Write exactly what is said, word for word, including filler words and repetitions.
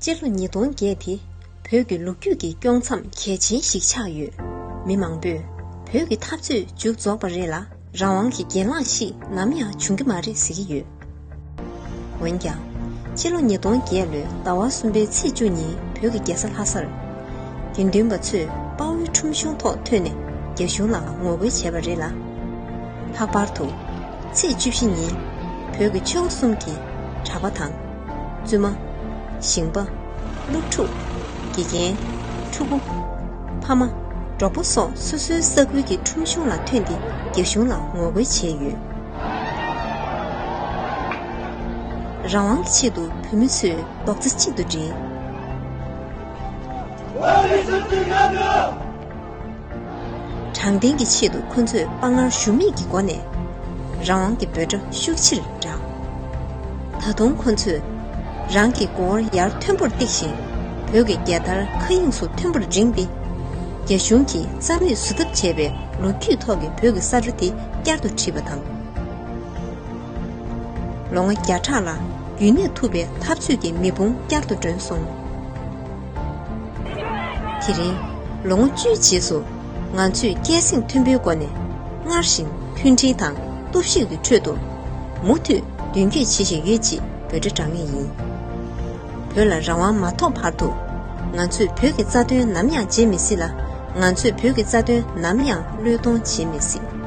སྤྱི་ལོ་ཉིས་སྟོང་བརྒྱད་དེ་བོད་ཀྱི་ལོ་རྒྱུས་ཀྱི་དཀྱོག་མཚམས་གལ་ཆེན་ཞིག་ཆགས་ཡོད། མི་མང་པོས་བོད་ཀྱི་འཐབ་རྩོད་མཇུག་རྫོགས་པ་རེད་ལ། རང་དབང་གི་གྱེན་ལངས་ཤིག་ནམ་ཡང་འབྱུང་གི་མ་རེད་ཟེར་གྱི་ཡོད། འོན་ཀྱང་། ཕྱི་ལོ་ཉིས་སྟོང་བརྒྱད་ལོའི་ཟླ་བ་གསུམ་པའི་ཚེས་བཅུ་ཉིན་བོད་ཀྱི་རྒྱལ་ས་ལྷ་སར་དགེ་འདུན་པ་ཚོས་དཔའ་བོའི་ཁྲོམ་གཞུང་ཐོག་ཐོན་ནས་རྒྱ་གཞུང་ལ་ངོ་རྒོལ་བྱས་པ་རེད་ལ། ལྷག་པར་དུ། ཚེས་བཅུ་བཞི་ཉིན་བོད་ཀྱི་ཆོལ་ཁ་གསུམ་གྱི་གྲྭ་པ་དང་། བཙུན་མ། ཞིང་པ། སློབ་ཕྲུག་དགེ་རྒན། ཕྲུ་གུ། ཕ་མ། གྲོགས་པོ་སོགས་སོ་སོའི་ས་ཁུལ་གྱི་ཁྲོམ་གཞུང་ལ་ཐོན་ཏེ་རྒྱ་གཞུང་ལ་ངོ་རྒོལ་བྱས་ཡོད། རང་དབང་གི་ཆེད་དུ་བོད་མི་ཚོས་རྡོག་རྩ་གཅིག་ཏུ་སྒྲིལ། དྲང་བདེན་གྱི་ཆེད་དུ་ཁོ་ཚོས་དཔའ་ངར་ཞུམ་མེད་ཀྱི་སྒོ་ནས་རང་དབང་གི་འབོད་སྒྲ་ཤུགས་ཆེར་བསྒྲགས། ད་དུང་ཁོ་ཚོས་རང་གི་མགོ་བོར་ཡར་མཐོན་པོར་བཏེགས་ཤིང་། བོད་ཀྱི་རྒྱལ་དར་མཁའ་དབྱིངས་སུ་མཐོན་པོར་བསྒྲེངས་ཏེ། རྒྱ་གཞུང་གིས་རྩ་མེད་བཟོ་ཐབས་བྱས་པའི་ལོ་རྒྱུས་ཐོག་གི་བོད་ཀྱི་ས་ཁྲ་དེ་བསྐྱར་དུ་བྲིས་པ་དང་། ལོ་ངོ་བརྒྱ་ཕྲག་ལ་རྒྱུན་གནས་ཐུབ་པའི་འཐབ་རྩོད་ཀྱི་མེ་དཔུང་བསྐྱར་དུ་སྒྲོན་སོང་། དེ་རིང་ལོ་ངོ་བཅུའི་རྗེས་སུ་ང་ཚོས་སྐད་གསེང་མཐོན་པོའི་སྒོ་ནས་སྔར་བཞིན་མཐུན་སྒྲིལ་དང་སྟོབས་ཤུགས་ཀྱི་ཁྲོད་དུ་མུ་མཐུད་མདུན་སྐྱོད་བྱེད་བཞིན་ཡོད་ཅེས་འབོད་སྒྲ་བསྒྲགས་ངེས་ཡིན། བོད་ལ་རང་དབང་མ་ཐོབ་བར་དུ་ང་ཚོས་བོད་ཀྱི་རྩ་དོན་ནམ་ཡང་བརྗེད་མི་སྲིད་ལ། ང་ཚོས་བོད་ཀྱི་རྩ་དོན་ནམ་ཡང་བློས་གཏོང་བྱེད་མི་སྲིད།